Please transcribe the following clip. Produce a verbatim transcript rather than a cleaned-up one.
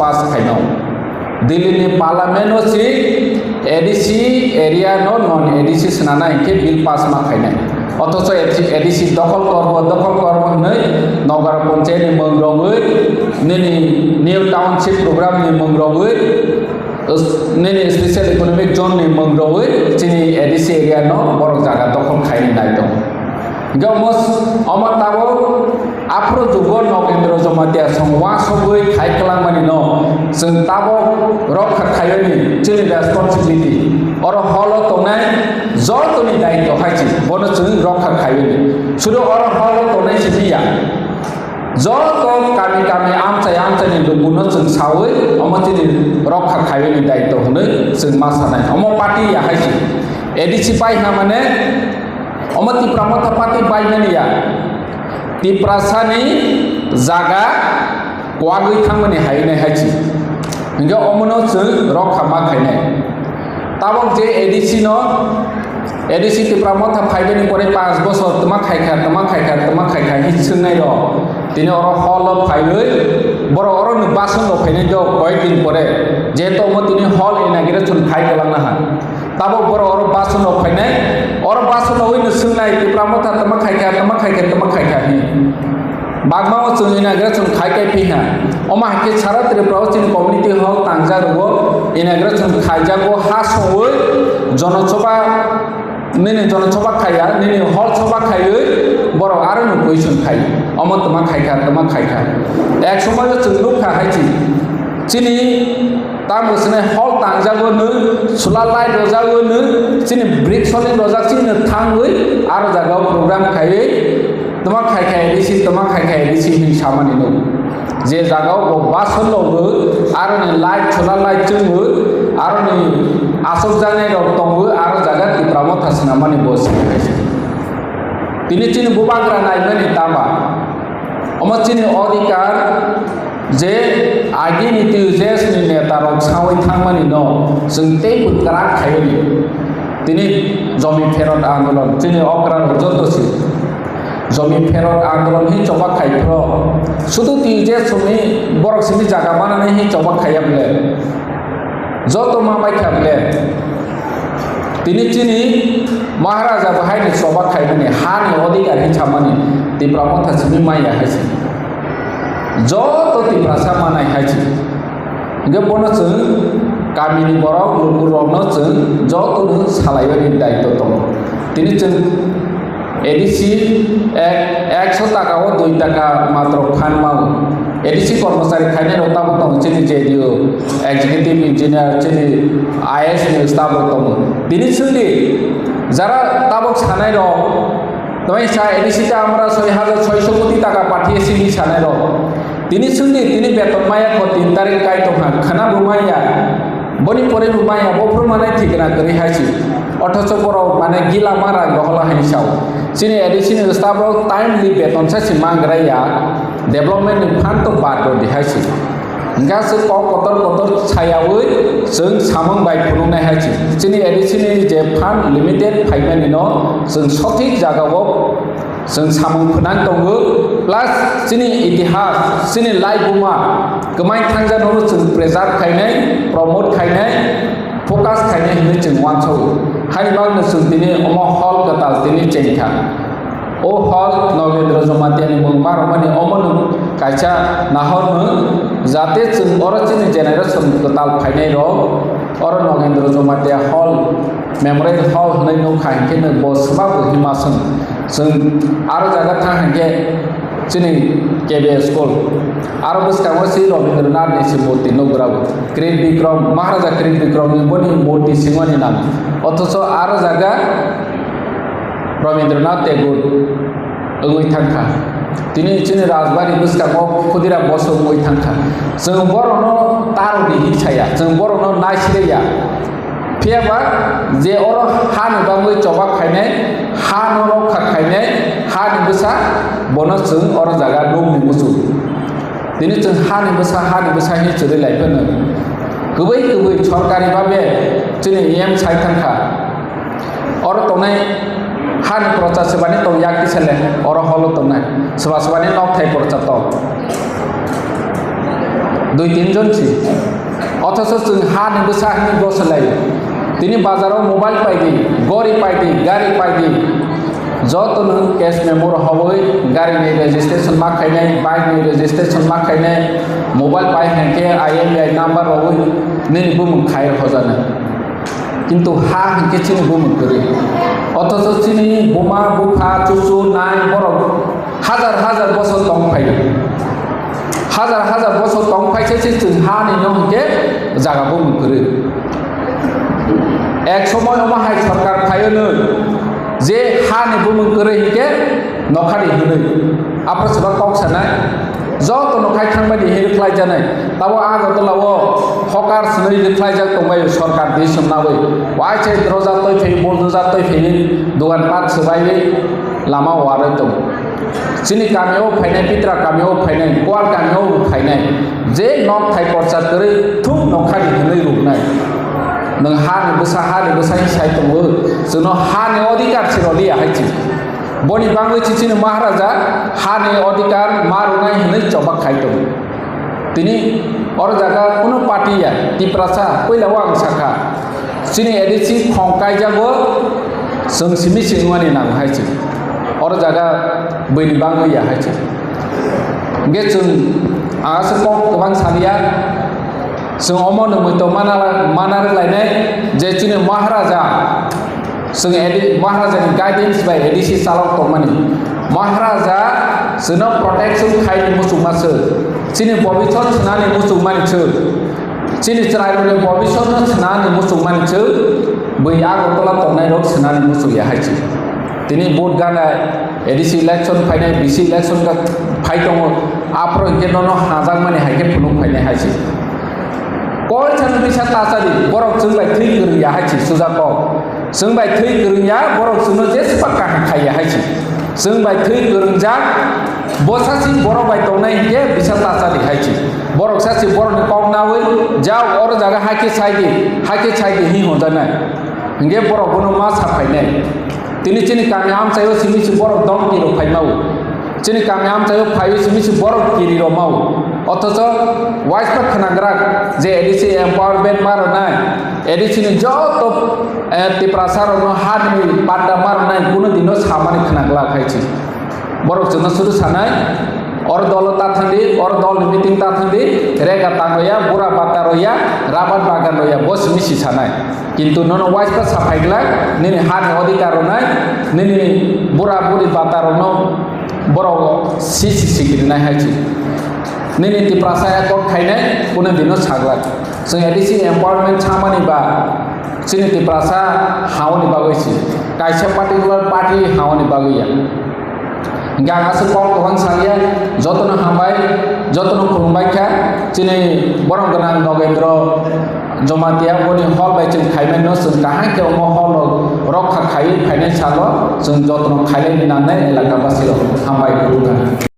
pass khaino. Delhi ni parliament o si A D C area no non A D C swnana hinkhe bill pass ma khainai. Othocho A D C dokhol korbo, dokhol korbo hwnwi Nagar Panchayat ni mung rogwi, nini new township program ni mung rogwi, nini special economic zone ni mung rogwi chini A D C area no borok jaga dokhol khaini nai tongo. Hinkhe omo, omo tabuk aphuru jugo Nagendra Jamatia song uansugwi khai kwlangmani no chwng tabuk rokha khaiwi chini responsibility. Oro holo tongnai jotoni daityo hai se, bono chwng rokha khaiwi. Sudu oro holo tongnai simi ya. Joto kami kami amchai amchai ni lukuno chwng sawi omo chini rokha khaiwi daityo hwnwi chwng ma sanai. Omo party ya hai se. A D C pai ha mane omo Tipra Motha party pai mani ya. Tiprasa ni jaga kwagwi thangmani hai nai hai se. Hinkhe omono chwng rokha ma khainai. Tabuk je A D C no, A D C Tipra Motha phaibani pore panch bosor tma khaikha, tma khaikha, tma khaikha hi swngnai rok. Tini oro hall o phaiwi borok oro ni bason rok phainai do koyek din pore. Jehetu omo tini hall inauguration khai kwlangna ha. Tabuk borok oro bason rok phainai, oro bason rok oi no swngnai Tipra Motha tma khaikha, tma khaikha, tma khaikha hi. Bagma o chwng inauguration khai kai phi ha. Omo hai khe sara Tripura o chini community hall tangjak rwo, inauguration khaijago ha songwi jonosoba, nini jonosoba khaiya, nini hall soba khaiwi borok aro no question khai. Omo tma khaikha, tma khaikha. Ek somoy o chwng nukha hai chi. Chini Tamo swnai hall tangjago nw, solar light rwjago nw, chini brick soling rwjak chini thangwi aro jagao program khaiwi tma khai khai A D C, tma khai khai A D C hinwi samani nw. Je jagao bo bason logo, aroni light, solar light chwngo, aroni asokjaknai rok tongo, aro jaga Tipra Motha swnamani bo swnamani. Tini chini bubagra naimani tama. Omo chini odhikar je agini T U J S ni neta rok sawi thangmani no chwng tei kwkrak khaiwi. Tini jomi pherot andolon chini okra rok joto si jomi pherot andolon hi choba khai phro sudu T U J S ni borok simi jaga manani hi choba khaiya bole. Joto ma bai kha bole. Tini chini Maharaja bo haini choba khaimani, hani odhikar hi chamani, Tipra Motha simi maya hai se. Joto Tiprasa manai hai se. Hingke bono chwng kamini borok, lukurokno chwng jotono salaimani daityo tongo. Tini chwng A D C ek, ekso taka o dui taka matro phan mao. A D C kormochari khainai rok tabuk tongo chini J D O, executive engineer, chini I A S ni staff rok tongo. Tini chwngdi jara tabuk sanai rok, tei sa A D C ta amra soi hajar soiso koti taka pathiye sini sanai rok. Tini chwngdi tini beton maya kho tin tarik kai tongkha, khana bo maya. Boni pore bo maya, bo phuru manai thikna kwrwi hai si. Othocho borok mane gila ma rang rohola hai sao. Chini A D C ni staff rok timely beton sa si mangra ya. Development ni phan to bad rodi hai si. Hingka se kok kotor kotor sayawi chwng samung bai phunuknai hai si. Chini A D C ni je phan limited phaimani no chwng sothik jaga o Chwng samung phwnang tongo, plus chini itihas, chini laibuma kwmai thangjano chwng preserve khainai, promote khainai, focus khainai hinwi chwng uansago. Haini bagwino chwng tini omo hall kwtal tini chengkha. O hall Nagendra Jamatia ni mung ma rwmani omono kaisa nahorno, jate chwng oro chini generation kwtal phainai rok oro Nagendra Jamatia hall, memorial hall hinwi nukha hinkhe bo swbabo hima swng. Chwng aro jaga thang hinkhe chini K B S school. Aro bwskango si Rabindranath ni si murti nugrao. Kriti Bikram, Maharaja Kriti Bikram ni boni murti singmani nang. Othocho aro jaga Rabindranath Tagore wngwi thangkha. Tini chini Rajbari bwskango Khudiram Bose wngwi thangkha. Chwng borokno tarodi hinwi saya, chwng borokno naisirya. Phiya ba je oro hani bagwi choba khainai, hano rokha khainai, hani bwsa bono chwng oro jaga nukni muchung. Tini chwng hani bwsa, hani bwsa hinwi chwrwi lai phano. Kwbwi kwbwi sorkari babe chini E M sai thangkha. Oro tongnai hani procha swbani tong yak kisa le, oro holo tongnai. Swba swbani nokthai procha tong. Dui tin jon si. Othocho chwng ha ni bwsa hwnwi gosolai. Tini bazaro mobile paidi, gori paidi, gari paidi. Joto nwng cash memo rohorwi gari ni registration ma khainai, bike ni registration ma khainai, mobile pai hinkhe I M E I number rohorwi nini bumung khai hojanai. Kintu ha hinkhe chini bumung kwrwi. Othocho chini buma, bupha, chuchu, nai, borok hajar hajar bosor tong phai. Hajar hajar bosor tong phai se chwng ha ni no hinkhe jaga bumung kwrwi. Ek somoy omo hai sorkar phaio no je ha ni bumung kwrwi hinkhe nokha di hwnwi. Aphro swbak kok sanai. Joto no khai thangmani hinwi khlai janai. Tabo Agartala o hokar swnwi rwkhlaijak tongbai sorkar di swnnawi. Waisa droja toi phai, bulldozer toi phai, dogan pat swbaiwi lama warwi tong. Chini kami o phainai, Pitra kami o phainai, Kuar kami o phainai. Je nok thai porcha kwrwi thuk nokha di hwnwi ruknai. Nwng ha ni bwsa, ha ni bwsa hi sai tongo. Chwngno ha ni odhikar si rw liya hai chi. Boni bangwi si chini Maharaja hani odhikar ma rwnai hwnwi choba khai tongo. Tini oro jaga kunu party ya, Tiprasa, puila o ang sakha, chini A D C khong kaijago, chwng simi simi wngmani nango hai se. Oro jaga buini bangwi ya hai se. Hwnkhe chwng ang aswk kok kwbang saliya, chwng omo nungwi tongmana, mana rwlainai je chini Maharaja, chwng A D, Maharajani guidance bai A D C chalok tongmani. Maharaja chwngno protection khaini muchungma se. Chini bobisot swnani muchungmani se. Chini chwrairokni bobisotno swnani muchungmani se. Bui Agartala tongnairok swnani muchungya hai se. Tini vote gana A D C election phainai, B C election ga phai tongo. Aphro hinkhe nono hajakmani hai khe phunuk phainai hai se. Koi chani bisa ta chadi, borok chwng bai thwi kwrwng ya hai se, suja kok. Chwng bai thwi kwrwng ya, borok chwngno jesa kaham khai ya hai se. Chwng bai thwi kwrwng jak, bo sasi borok bai tongnai hinkhe bisa ta chadi hai se. Borok sasi borokni kok nawi, jao oro jaga hai khe sai di, hai khe sai di hi honjaknai. Hinkhe borok bono ma sa phainai. Tini chini kami amchaio simi si borok dom kiri phaimao. Chini kami amchaio phaiwi simi si borok kiri romao. Othocho waisa khwnagrak je A D C empowerment ma rwnai, A D C ni joto, eh, Tiprasa rokno hani patta ma rwnai, kuno dino samani khwnagrak hai si. Borok chwngno suru sanai, or dolo ta thangdi, or dol ni meeting ta thangdi, rega tang roya, bura bata roya, rabar bagan roya, bo simi si sanai. Kintu nono waisa saphai glak, nini hani odhikar rwnai, nini bura buri bata rokno borok si si sikiri nai hai si. Nini Tiprasa ekot khainai, kuno dino saglak. Chwng A D C empowerment chamani ba, chini Tiprasa haoni bagwi si. Kaisa particular party haoni bagwi ya. Hingke ang aswk kok kwbang salia, jotono hambai, jotono khulumbai kha, chini borom gwnang Nogendro Jomatia boni hol bai chwng khaimano chwng kaham khe omo hol rok rokha khaiwi phainai salo chwng jotono khailai nangnai elaka basi rok hambai khulumkha.